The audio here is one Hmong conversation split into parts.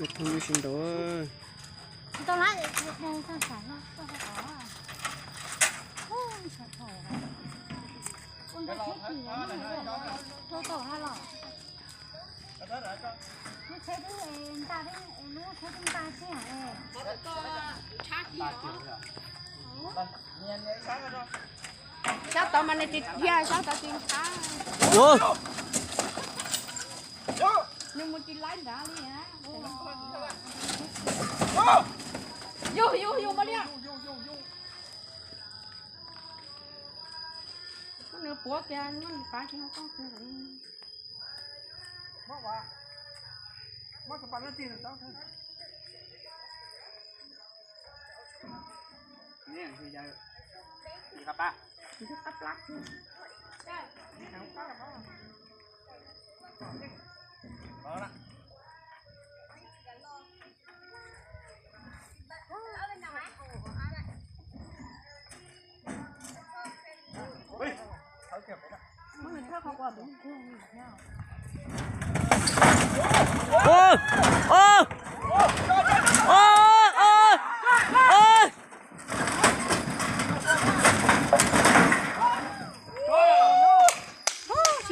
Thooj lub sib nraud. Sab tod mas nws tsis dhia, sab tod tsis ntshav. Nws mus tsis laib nrad li. Yug, yug, yug, yug, yug. Nws puav kiag, nws pav kiag.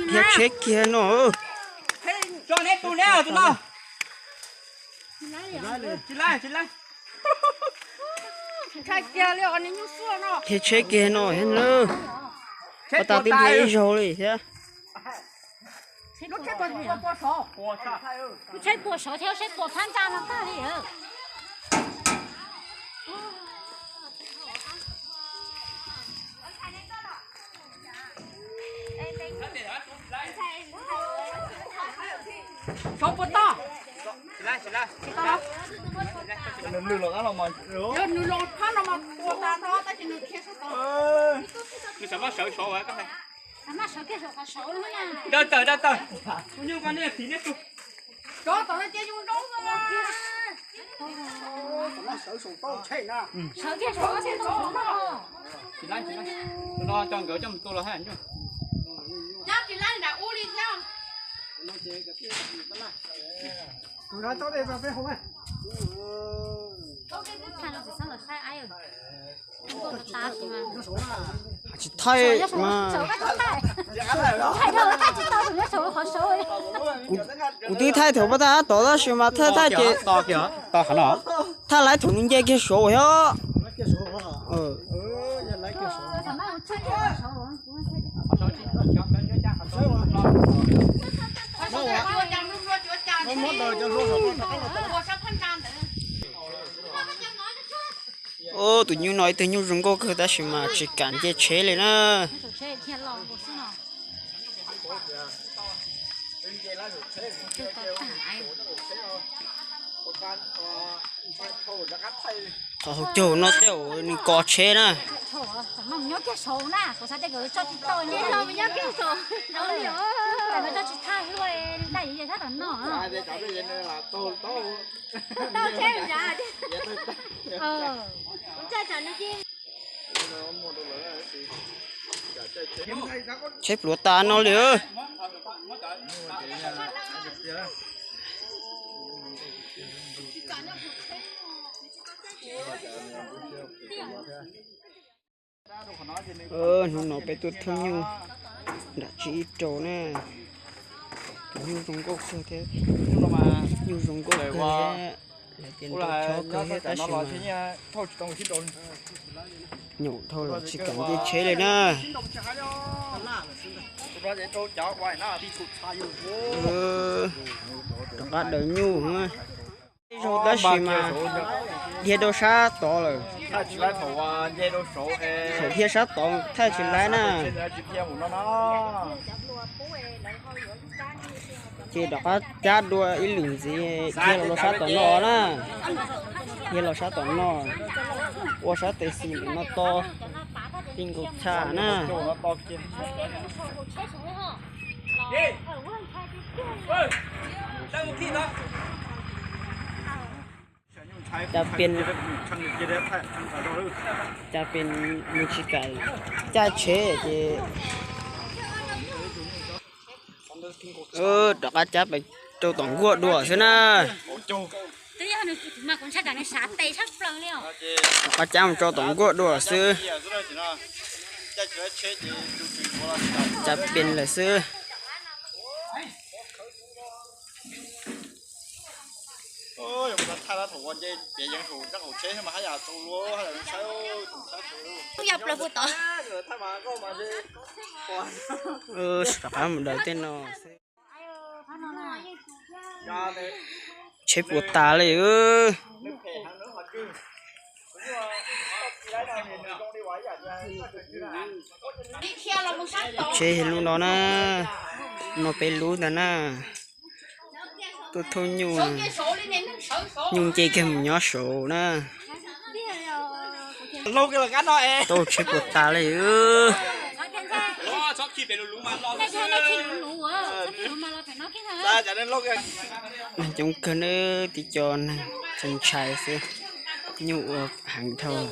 Khiav tsheb kiag no. Tso neb tus neb tus no. Tsis laib, tsis laib. Khiav tsheb kiag no thiab na. Ua tas twb dhia ib zaug li thiab. Lub tsheb puas saud thiab lub tsheb puas phab ntsa no tag li. Saud puas tau? Nws los phab no mas puas tas no tab sis nws khiav sab tod. Nws xav maj sawv saud. Dawb tawm, dawb tawm. Kuv nyuj koj nej tiv nej tus. Rov tom no cia yus nroo. Sawv kiag saud, no coj nkawd coj mus tua los hab. Nyob tsis laib nram ub li thiab. Tsis thaij mas. Kuv twb thaij thaum pab tag tod tab sis mas thaij thaij ces thaij laib thaum nws nce kiag saud thiab. Tus nyuj no ib tug nyuj zoo nkauj kawg tab sis mas tsis kam nce tsheb li na. Qhov hauv caug no tej zaum nws kos tsheb na. Tsheb pluav tas no li. Hnub no peb tuaj thooj nyuj nram tsib rau na. Tus nyuj zoo nkauj kawg thiab. Nyuj zoo nkauj kawg thiab. Lawv tias nrau chob kawg thiab tab sis mas nyaum dhau lawm tsis kam nce tsheb li na. Rov qab daws nyuj. Tej zaug tab sis mas dhia rau sab tod lawm. Thaum dhia sab tod thaij tsis laib na. Ces rov qab cab dua ib lwm ntxiv dhia los rau sab tom no na. Dhia los sab tom no, ua sab tes xis ntawm no to, tij nkaus tshaj na. Cas pes, cas pes nws tsis kam caij tsheb ces rov qab cab pes rau tom nkuaj dua xwb na. Rov qab cab mus tso tom nkuaj dua xwb. Cab pes lawm xwb. Rov qab mus daws tej no xwb. Tsheb puas tas li. Tsheb lub no na, no peb lub ntag na. Tuaj thauj nyuj, nyuj nce kiag mus nyob saud na. Tau tsheb puas tas li. Coob kawg na, tib co neeg ntshai ntshai xwb, nyuj ua heev dhau.